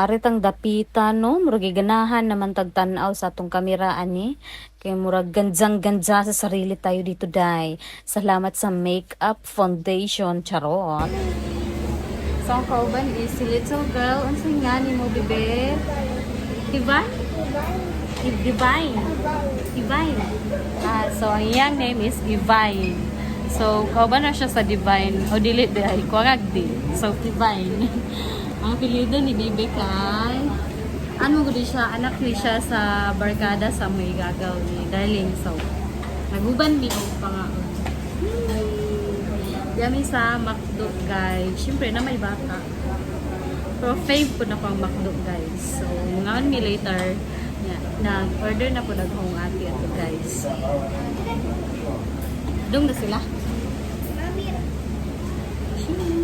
Ari tang dapita, no, murag ganahan naman tagtan-aw sa atong kamera ani. Kay murag ganjang-ganja sa sarili tayo dito, day. Salamat sa makeup, foundation, charot. So, ang kauban is si little girl. Unsa nga ni mo, bebe? Divine? Divine. Divine. Ah, so ang iyang name is Divine. So, kauban na siya sa Divine. O dili di ay kuwagag di. So, Divine. Ang apelyido ni Bebe kay ano gud siya, anak ni siya sa barkada sa may gagaw ni Darling. So, naguban mi og pangaon. Yummy sa McDo, guys. Siyempre na may bata. Pero fave po na ko ang McDo, guys. So, ngaon mi later. Yeah, nag-order na po naghong ate ato, guys. Dung na sila. Mami.